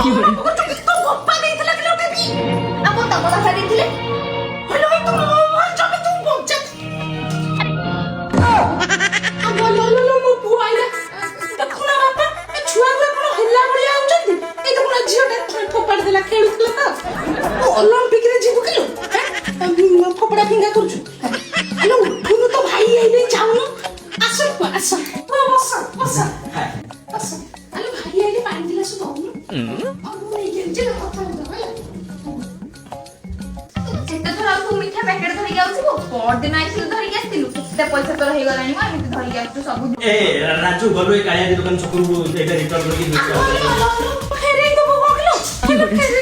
କଣ କରୁଛୁ? ତୋ ବାପା ଦେଇଥିଲା କି ଟିଭି? ଆଉ କଣ ତମ ବାପା ଦେଇଥିଲେ? ହଲୋ, ତୁ ମୋ ଜମି ତୁ ବଞ୍ଚା। ଲୋ ଲୋ, ମୋ ପୁଅ ଆଇଲା। ଦେଖୁନା ବାପା, ଏ ଛୁଆ ଗୁଡ଼ା କଣ ହେଲା ଭଳିଆ ହଉଛନ୍ତି। ଏଇ ଦେଖୁନା, ଝିଅଟା ଫୋପାଡ଼ି ଦେଲା, ଖେଳୁଥିଲା ତ। ଅଲମ୍ପିକରେ ଯିବୁ କିଲୋ? ଫୋପଡ଼ା ଫିଙ୍ଗା କରୁଛୁ। ଆଲୋ, ଉଠୁନୁ ତ, ଭାଇ ଆଇଲେ, ଯାଉନୁ। ଆସ ପୁଅ, ଆସ ପୁଅ, ବସ ବସ ବସ। ଆଲୋ, ଭାଇ ଆଇଲେ, ପାଣି ଗିଲାସ ଦଉନୁ। ଆଉ ମୁଁ ନେଇକି ଆଣିଛି ନା, କଥା ହେଇଯାଅ ହେଲା। କେତେ ଥର ଆଉ ତୁ ମିଠା ପ୍ୟାକେଟ ଧରିକି ଆଉଥିବୁ? ପରଦିନ ଆଇଥିଲୁ, ଧରିକି ଆସିଥିଲୁ। କେତେ ପଇସା ତୋର ହେଇଗଲାଣି ମ, ଏମିତି ଧରିକି ଆସୁଛୁ ସବୁ। ଏ ରାଜୁ, ଗଲୁ ଏ କାଳିଆ ଦୋକାନ ଛକରୁ ଏଇଟା ରିଟର୍ନ କରିକି। ଫେରେଇ ଦବୁ କଣ କିଲୋ? ଫେରେଇ